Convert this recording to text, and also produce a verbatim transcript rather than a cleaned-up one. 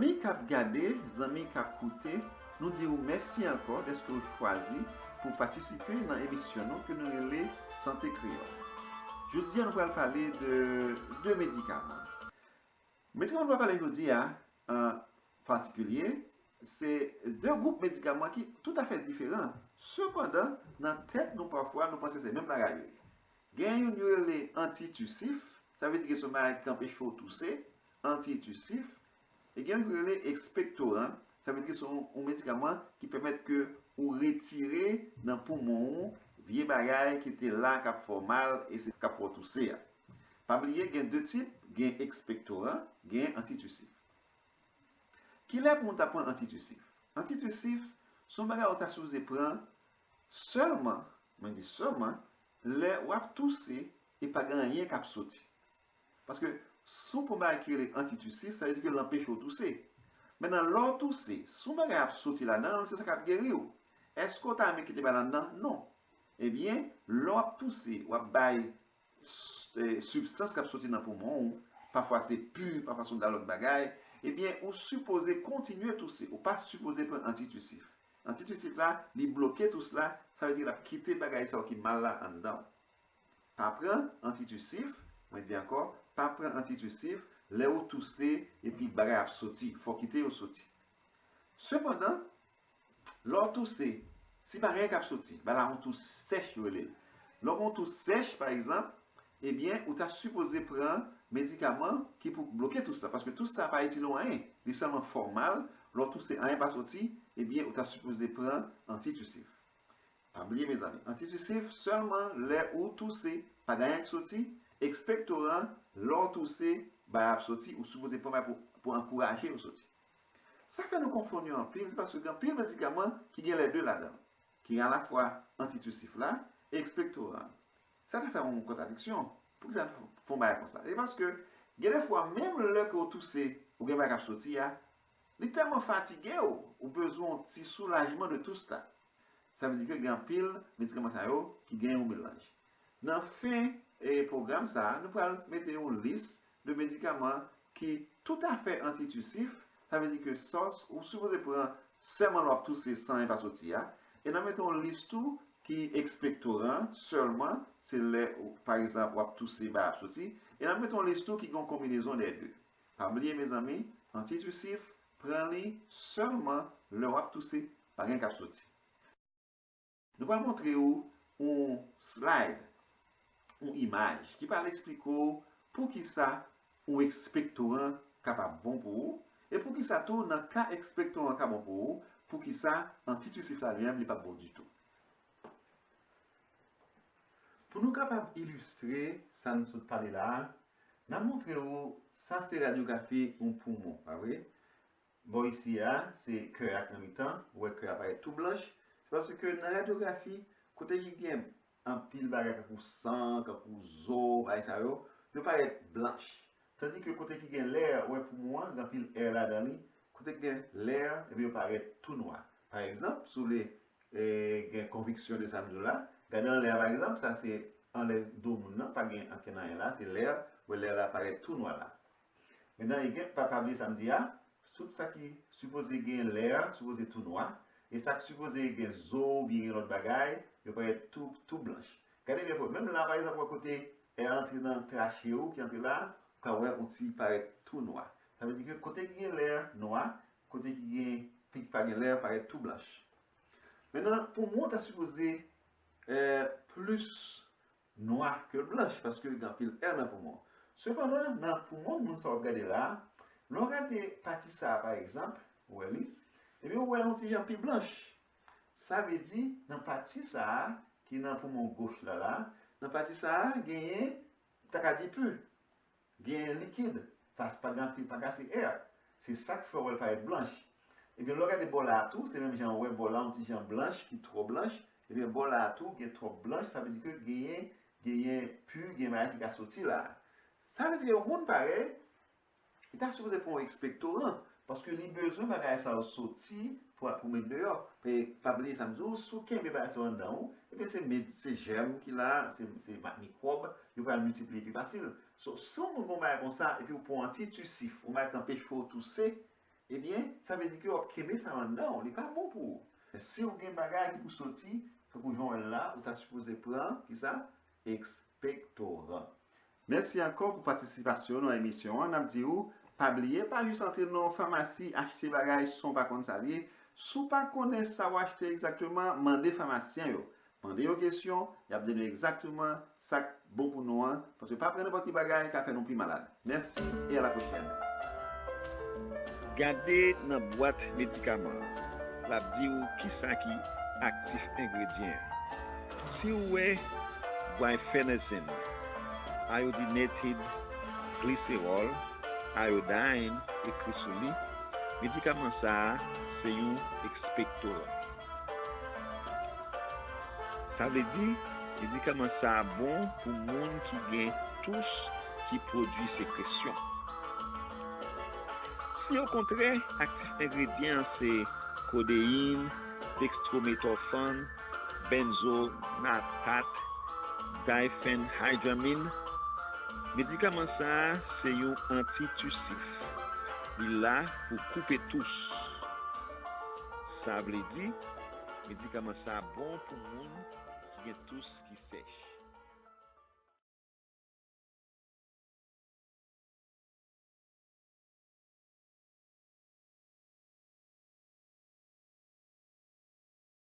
Zanmi k ap gade, zanmi k ap koute, nou di w mèsi ankò dèske w chwazi pou w patisipe nan emisyon nou ke nou rele Sante Kreyòl. Jodi a, nou pral pale de de medikaman. Medikaman nou pral pale jodi a, an patikilye, se de gwoup medikaman ki toutafè diferan. Sepandan, nan tèt nou, pafwa, nou panse se menm bagay yo ye. Gen youn yo rele antitusif, sa vle di ke se yon bagay k anpeche w touse, antitusif. E gen youn yo rele ekspektoran, sa vle di ke se yon, yon medikaman ki pèmèt ke ou retire nan poumon ou vye bagay ki te la k ap fè w mal e se k ap fè w touse a. Pa bliye, gen de tip, gen ekspektoran, gen antitusif. Kilè pou moun ta pran antitusif? Antitusif, se yon bagay ou ta sipoze pran sèlman, mwen di sèlman, lè w ap touse e pa gen anyen k ap soti. Paske si w pran bagay ki rele antitusif, sa vle di ke l anpeche w touse. Mentnan, lè w touse, si yon bagay ap soti ladan l, se sa k ap geri w. Èske w ta renmen kite bagay la anndan? Non. Ebyen, lè w ap touse, w ap bay s- eh, sibstans k ap soti nan poumon w, pafwa se pi, pafwa se yon lòt bagay, ebyen, ou sipoze kontinye touse. Ou pa sipoze pran antitusif. Antitusif la, li bloke tous la, sa vle di l ap kite bagay sa yo ki mal la anndan w. Pa pran antitusif, mwen di ankò, pa pran antitusif lè ou touse epi bagay ap soti, fò w kite yo soti. Sepandan, lè w touse, si pa gen anyen k ap soti, bagay la yon tous sèch yo rele l. Lè w gen yon tous sèch, pa egzanp, ebyen, ou ta sipoze pran medikaman ki pou bloke tous la, paske tous sa pa itil ou anyen, li sèlman fè w mal, lè w touse, anyen pa soti, ebyen, ou ta sipoze pran antitusif. Pa bliye, mezanmi, antitusif sèlman lè ou touse, pa gen anyen k soti, ekspektoran, lè w touse, bagay ap soti, ou sipoze pran bagay pou, pou ankouraje yo soti. Sa fè nou konfonn yo anpil, se paske gen anpil medikaman ki gen lè de ladan l, ki gen alafwa antitusif la e ekspektoran. Sa ta fè yon kontradiksyon. Poukisa n fè yon bagay konsa? Se paske gen de fwa, menm lè ke w touse, ou gen bagay k ap soti a, li tèlman fatige w, ou bezwen yon ti soulajman de tous la. Sa vle di ke gen anpil medikaman sa yo ki gen yon melanj. Nan fen e pwogram sa a, nou pral mete yon lis de medikaman ki toutafè antitusif, sa vle di ke sa w sipoze pran sèlman lè w ap touse san anyen pa soti a. E n ap mete yon lis tou ki ekspektoran sèlman, se lè, ou, pa egzanp, w ap touse, bagay ap soti. E n ap mete yon lis tou ki gen yon konbinezon dè de. Pa bliye, mezanmi, antitusif, pran li sèlman lè w ap touse, pa gen k ap soti. Nou pral montre w yon slide, yon imaj ki pral eksplike w poukisa yon ekspektoran kapab bon pou ou, e poukisa tou nan ka ekspektoran ka bon pou ou, poukisa antitusif la li menm li p ap bon ditou. Pou nou kapab ilistre sa n sot pale la a, n ap montre w sa se radyografi yon poumon, pa vre? Bò isi a, se kè a k nan mitan, ou wè kè a parèt tou blanch. Se paske nan radyografi, kote ki gen anpil bagay kankou san, kankou zo, bagay sa yo, yo parèt blanch. Tandi ke kote ki gen lè, ou wè poumon an, gen anpil è ladan li, kote ki gen lè, ebyen yo parèt tou nwa. Pa egzanp, si w vle e, gen konviksyon de sa m di w la. Gade anlè a, pa egzanp, sa se anlè do moun nan, pa gen ankenn anyen la, se lè, wè lè la parèt tou nwa la. Mentnan, e gen, pa, pa bliye sa m di a, tout sa ki sipoze gen lè, sipoze tou nwa, e sa k sipoze gen zo, oubyen gen lòt bagay, yo parèt tou, tou blanch. Gade byen pou, menm la, pa egzanp, wè kote è a antre nan trache w, ki antre la, ou ka wè yon ti parèt tou nwa. Sa vle di ke kote ki gen lè nwa, kote ki gen, ki pa gen lè, parèt tou blanch. Mentnan, poumon ta sipoze, eh, plis nwa ke blanch, paske gen anpil è nan poumon. Sepandan, nan poumon moun sa w ap gade la, lè w gade pati sa a, pa egzanp, ou wè li, ebyen, ou wè l yon ti jan pi blanch. Sa vle di, nan pati sa a, ki nan poumon goch la la, nan pati sa a, genyen, ta ka di pi. Genyen likid, pas pa gen anpil, pa gen ase è. Se sa k fè w wè l parèt blanch. Ebyen, lè w gade bò la a tou, se menm jan w wè bò la, yon ti jan blanch, ki twò blanch. Ebyen, bò la a tou, gen twòp blanch, sa vle di ke genyen, genyen pi, gen bagay ki ka soti la a. Sa vle di ke yon moun parèy, li ta sipoze pran yon ekspektoran, paske li bezwen bagay sa yo soti pou, pou met deyò. Men, pa bliye sa m di w, si w kenbe bagay sa yo anndan w, ebyen, se med-, se jèm ki la, se, se ma-, mikwòb, yo pral miltipliye pi fasil. So, si yon moun gen yon bagay konsa, epi w pran yon antitusif, yon bagay k anpeche w touse, ebyen, sa vle di ke w ap kenbe sa anndan w, li pa bon pou ou. Si w gen bagay ki pou soti, tankou jan w wè l la, ou ta sipoze pran, kisa? Expectorant. Mèsi ankò pou patisipasyon w nan emisyon an. N ap di w, pa bliye, pa jis antre nan yon famasi, achte bagay san w pa konn sa l ye. Si w pa konnen sa w achte egzakteman, mande famasyen yo. Mande yo kesyon, y ap di nou egzakteman sa k bon pou nou an, paske pa pran nenpòt ki bagay ka fè nou pi malad. Mèsi e a la pwochèn. Gade nan bwat medikaman an, l ap di w kisa ki aktif engredyan an. Si w wè guaifenesin, iodinated glycerol, iodine ekri sou li, medikaman sa a se yon expectorant. Sa vle di, medikaman sa a bon pou moun ki gen tous ki pwodui sekresyon. Si okontrè, aktif engredyan an se kodeyin, dextromethorphan, benzonatate, diphenhydramine, medikaman sa a se yon antitusif. Li la pou koupe tous. Sa vle di, medikaman sa a bon pou moun ki gen tous ki sèch.